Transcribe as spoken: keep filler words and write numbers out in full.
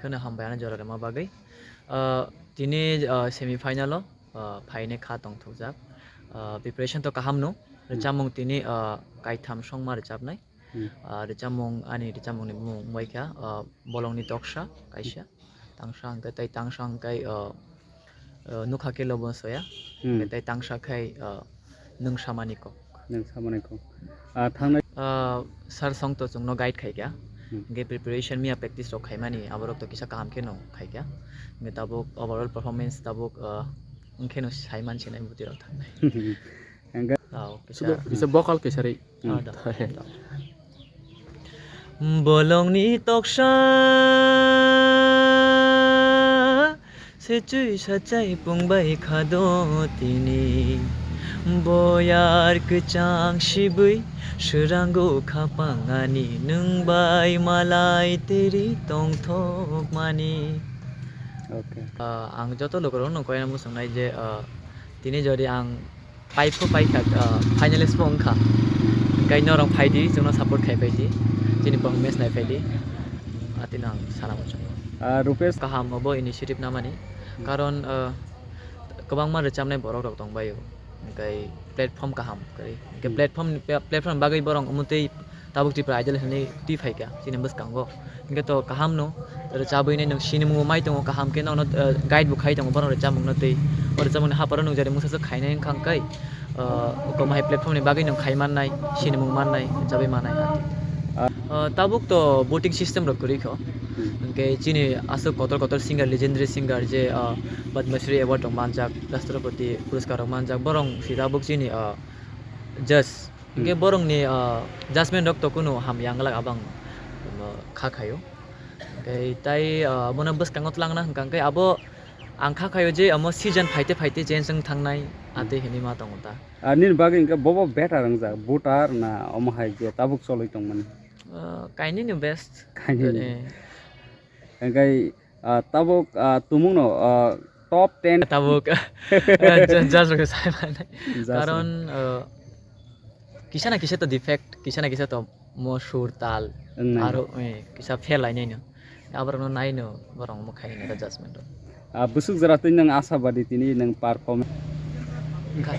Ano hambai ano jora rwma bagwi. Ah, tini, ah, semi final o, ah, phainai kha tongthokjak. Ah, preparation to kaham no. Hmm. Rwchapmung tini, ah, kaitham songma rwchapnai. Hmm. Ah, rwchapmung, ani rwchapmungni bumung wngkha, ah, Bolongni Toksa kaisa. Tangsa hwnkhe tei tangsa hwnkhe, ah, ah, Nukha khe lobo soya. Hmm. Hwnkhe tei tangsa khai, ah, Nwng samani kok. Nwng samani kok. Ah, thangnai. Ah, sir song to chwngno guide khaikha. Hmm. Hwnkhe preparation miya practice rok khaimani, aborok to kisa kaham kheno khaikha. Hwnkhe tabuk overall performance tabuk, ah, wngkheno saiman sinai buti rok thangnai. Hwnkhe Ah, kisa, sudo kisa vocal kisa ri. Hmm. Ah, da, da. Bolongni Toksa, se chui sa chai pung bai kha do tini. Boyar kwchang sibui, swrango khapang ani, nwng bai malai teri tongthok mani. Okay. Ah, ang joto lukurokno koi na muchungnai je, ah, tini jodi ang Paipho paikha, ah, finalist bo wngkha. Hwnkhe norok phaidi, chwngno support khai phaidi, chini performance nai phaidi. Atino ang sana muchungo. Ah, Rupesh. Kaham obo initiative namani. Hmm. Karon, ah, kwbangma rwchapnai borok rok tongbaio. Hwnkhe platform kaham kwrwi. Hwnkhe Hmm. platform, platform bagwi borok omo tei Tabuk Tripura Idol hinwi twi phaikha chini bwskango. Hwnkhe to kaham no, rwchabwi nai nwng sinimung bo mai tongo, kaham khe nono, eh, guide bo khai tongo, bono rwchapmung no twi. O rwchapmung ni haparo nwng jari mungsa swk khainai wngkha hwnkhe, eh, okomai platform ni bagwi nwng khai mannai, sinimung mannai, rwchabwi mannai. Ah. Eh, tabuk to voting system rok kwrwi kho. Hmm. Hwnkhe chini aswk kotor kotor singer, legendary singer je, eh, Padma Shri Award rok manjak, Rashtrapati Puraskar rok manjak, borok si tabuk chini, eh, judge. Hwnkhe Hmm. borokni, ah, judgment rok to kunu hamya wng glak, abang, um, kha khaio. Hwnkhe tai, ah, abono bwskango twlangna hwnkha hwnkhe abo ang kha khaio je omo season phaite phaite change wng thangnai, hmm, atwi hinwi ma tongo ta. Ah, nini bagwi hwnkhe bobo better wngjak, voter na omo hai je tabuk cholwi tongmani? Ah, kainwino best. Kainwino. Eh. Hwnkhe Ah, tabuk, ah, tumungno, ah, top ten. Tabuk, ah, ju-, judge rok sai manai. Judge rok. Karon, ah, kisa na kisa to defect, kisa na kisa to mo sur tal, wngnai. Aro, eh, kisa fail lainai no. Aborokno nai no, borok mo khai no judgment rok. Ah, bwswk jora twi nwng asabadi tini nwng perform. Wngkha.